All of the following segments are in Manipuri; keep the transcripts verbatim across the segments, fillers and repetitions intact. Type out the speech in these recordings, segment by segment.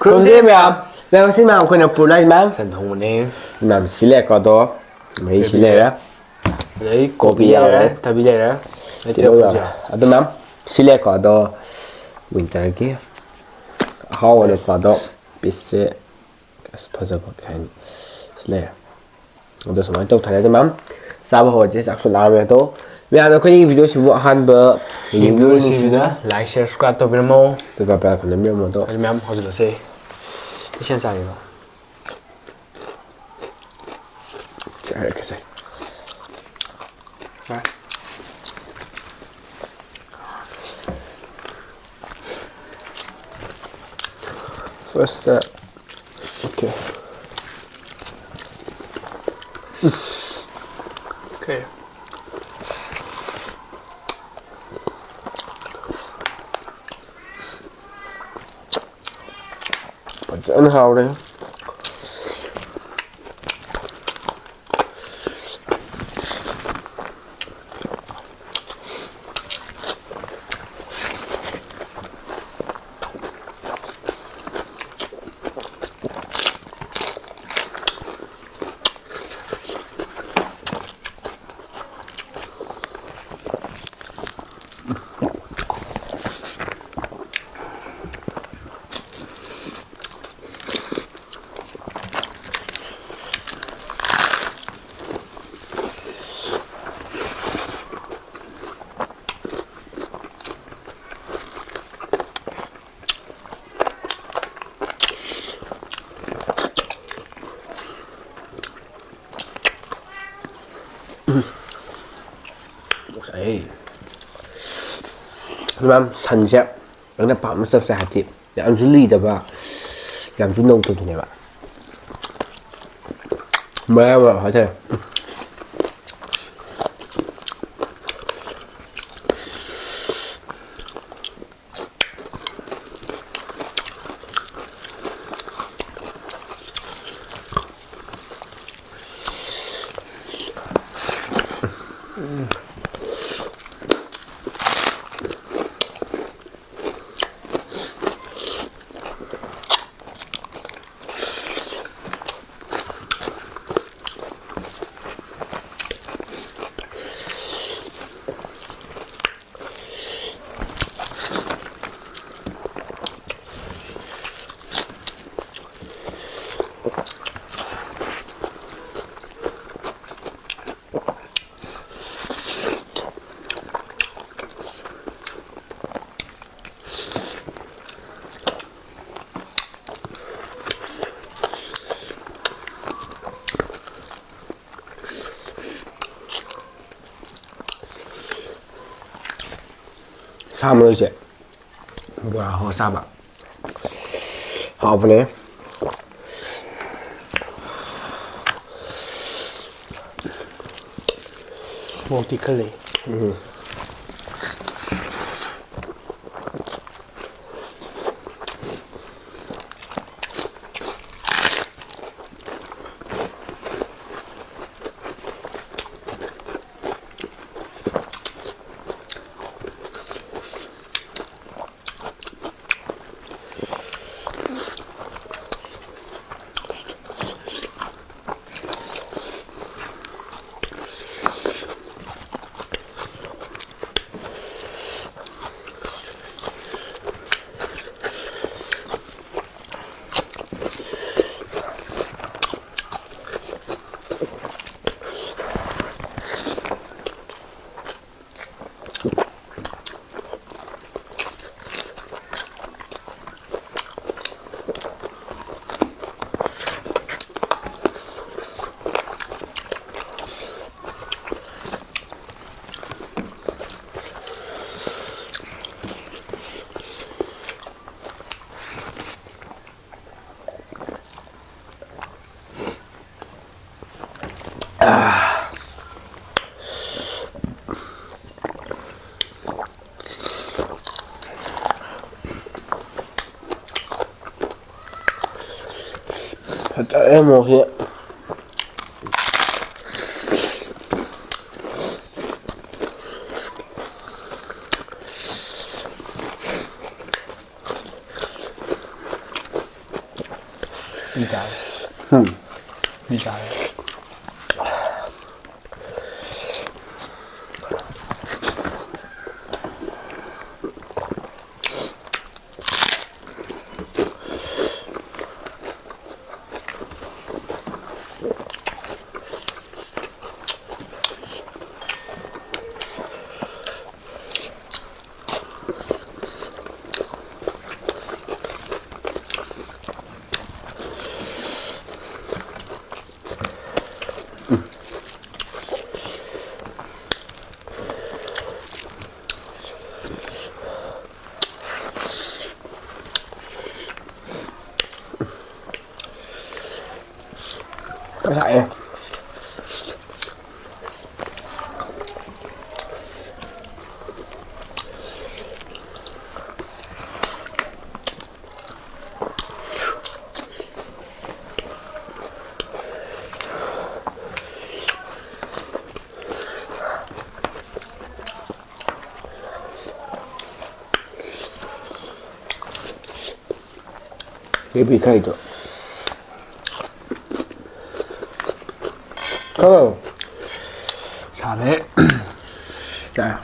ꯈꯨꯔꯨꯝꯖꯔꯤ ꯃꯌꯥꯝ꯫ ꯃꯌꯥꯝ, ꯁꯤ ꯃꯌꯥꯝ ꯑꯩꯈꯣꯏꯅ ꯄꯨꯔ ꯂꯥꯛꯏꯁꯦ ꯃꯌꯥꯝ꯫ ꯁꯟ ꯊꯣꯡꯕꯅꯦ꯫ ꯃꯌꯥꯝ, ꯁꯤ ꯂꯩꯔꯦꯀꯣ, ꯑꯗꯣ ꯃꯍꯤ ꯁꯤ ꯀꯣꯕꯤ ꯂꯩꯔꯦ꯫ ꯌꯥꯎꯔꯦ, ꯊꯕꯤ ꯂꯩꯔꯦ꯫ ꯑꯩ ꯇꯤꯜꯍꯧ ꯇꯤꯜꯍꯧ ꯌꯥꯎꯔꯦ꯫ ꯌꯥꯎꯔꯦ꯫ ꯑꯗꯣ ꯃꯌꯥꯝ, ꯁꯤ ꯂꯩꯔꯦꯀꯣ, ꯑꯗꯣ winterꯒꯤ ꯑꯍꯥꯎꯕꯅꯦꯀꯣ, ꯑꯗꯣ pieceꯁꯦ ꯑꯁ ꯐꯖꯕ ꯀꯩ ꯍꯥꯏꯅꯤ, ꯁꯤ ꯂꯩꯔꯦ꯫ ꯑꯗꯣ ꯁꯨꯃꯥꯏꯅ ꯇꯧꯊꯔꯦ꯫ ꯑꯗꯣ ꯃꯌꯥꯝ, ꯆꯥꯕ ꯍꯧꯔꯁꯦ꯫ ꯆꯥꯛꯁꯨ ꯂꯥꯝꯃꯦ꯫ ꯑꯗꯣ ꯃꯌꯥꯝꯅ ꯑꯩꯈꯣꯏꯒꯤ videoꯁꯤꯕꯨ ꯑꯍꯥꯟꯕ ꯌꯦꯡꯕꯤꯕ ꯌꯦꯡꯕꯤꯕꯁꯤꯡꯁꯤꯅ ꯅꯨꯃꯤꯠꯁꯤꯡꯁꯤꯅ like, share, subscribe ꯇꯧꯕꯤꯔꯝꯃꯣ꯫ ꯑꯗꯨꯒ bell icon ꯅꯝꯕꯤꯔꯝꯃꯣ꯫ ꯑꯗꯣ ꯑꯗꯨ ꯃꯌꯥꯝ ꯍꯧꯖꯤꯜꯂꯁꯦ꯫ ꯏꯁꯦꯟ ꯆꯥꯔꯤꯕ꯫ ꯆꯥꯔꯛꯀꯁꯦ꯫ ꯆꯥꯔꯦ꯫ First, okay. Okay. ꯐꯖꯅ ꯍꯥꯎꯔꯦ꯫ ꯉꯁꯥꯏ ꯃꯌꯥꯝ ꯁꯟꯁꯦ ꯑꯩꯅ ꯄꯥꯝꯕ ꯆꯞ ꯆꯥꯏ, ꯍꯥꯏꯗꯤ ꯌꯥꯝꯁꯨ ꯂꯤꯗꯕ, ꯌꯥꯝꯁꯨ ꯅꯧꯗꯕꯗꯨꯅꯦꯕ꯫ ꯃꯌꯥꯏ ꯑꯣꯏꯔꯞ ꯍꯥꯏꯇꯥꯔꯦ꯫ ꯊꯥ ꯃꯔꯣꯏꯁꯦ ꯕꯣꯔꯥ ꯍꯧꯔ ꯆꯥꯕ ꯍꯥꯎꯕꯅꯦ꯫ ꯃꯣꯔꯣꯛꯇꯤ ꯈꯔ ꯂꯩ꯫ ꯎꯝ꯫ ꯐꯖꯔꯦ ꯃꯣꯔꯣꯛꯁꯦ꯫ ꯃꯤ ꯆꯥꯔꯦ꯫ ꯎꯝ꯫ ꯃꯤ ꯆꯥꯔꯦ꯫ ꯂꯥꯛꯑꯦ꯫ ꯕꯦꯕꯤ ꯈꯥꯏꯗꯣ꯫ ꯈꯔ ꯁꯥꯔꯦ꯫ ꯆꯥ꯫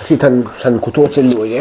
ꯑꯁꯤ ꯊꯟ-, ꯁꯟ ꯈꯨꯊꯣꯛꯁꯦ ꯂꯣꯏꯔꯦ꯫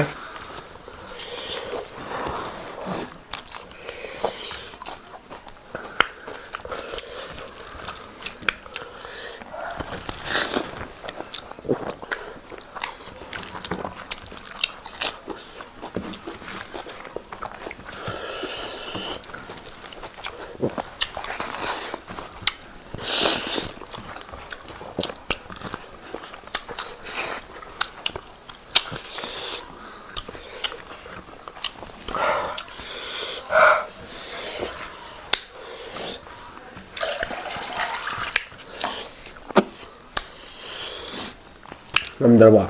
ꯉꯝꯗ꯭ꯔꯕꯣ?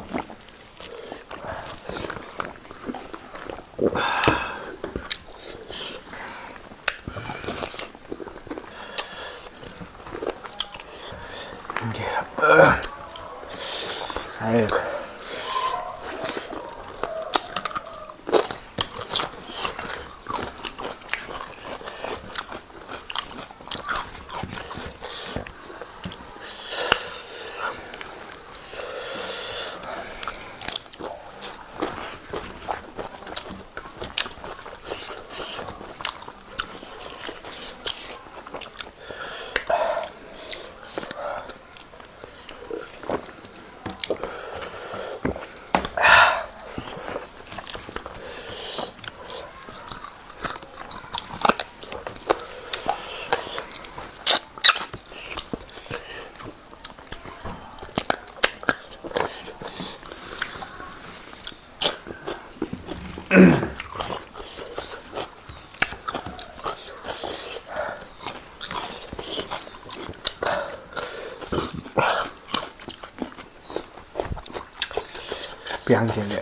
ꯄꯤꯌꯥꯡ ꯆꯦꯟꯒꯦ꯫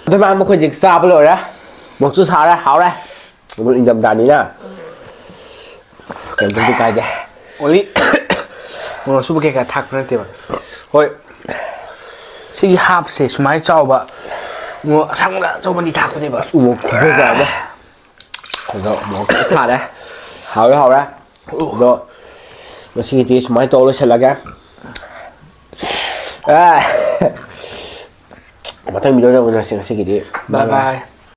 ꯑꯗꯨꯃꯥꯏꯅ ꯃꯈꯣꯏ ꯍꯧꯖꯤꯛ ꯆꯥꯕ ꯂꯣꯏꯔꯦ꯫ ꯃꯣꯔꯣꯛꯁꯨ ꯁꯥꯔꯦ, ꯍꯥꯎꯔꯦ꯫ ꯑꯗꯨ ꯏꯪꯊꯝꯊꯥꯅꯤꯅ ꯀꯩꯝꯇꯁꯨ ꯀꯥꯏꯗꯦ꯫ ꯑꯣꯂꯤ ꯃꯣꯔꯣꯛ ꯑꯁꯨꯕ ꯀꯩꯀꯥ ꯊꯥꯛꯄ ꯅꯠꯇꯦꯕ꯫ ꯍꯣꯏ, ꯁꯤꯒꯤ ꯍꯥꯞꯁꯦ ꯁꯨꯃꯥꯏꯅ ꯆꯥꯎꯕ ꯃꯣꯔꯣꯛ ꯑꯁꯥꯡꯕ ꯑꯆꯧꯕꯅꯤ ꯊꯥꯛꯄꯅꯦꯕ꯫ ꯎ ꯃꯣꯔꯣꯛ ꯈꯨꯐꯖ ꯑꯃ꯫ ꯑꯗꯣ ꯃꯣꯔꯣꯛ ꯁꯥꯔꯦ꯫ ꯍꯥꯎꯔꯦ, ꯍꯥꯎꯔꯦ꯫ ꯑꯗꯣ ꯉꯁꯤꯒꯤꯗꯤ ꯁꯨꯃꯥꯏꯅ ꯇꯧꯔ ꯂꯣꯏꯁꯤꯜꯂꯒꯦ꯫ ꯑꯥ꯫ ꯃꯊꯪ ꯚꯤꯗꯤꯑꯣꯗ ꯎꯅꯔꯁꯤ꯫ ꯉꯁꯤꯒꯤꯗꯤ bye bye꯫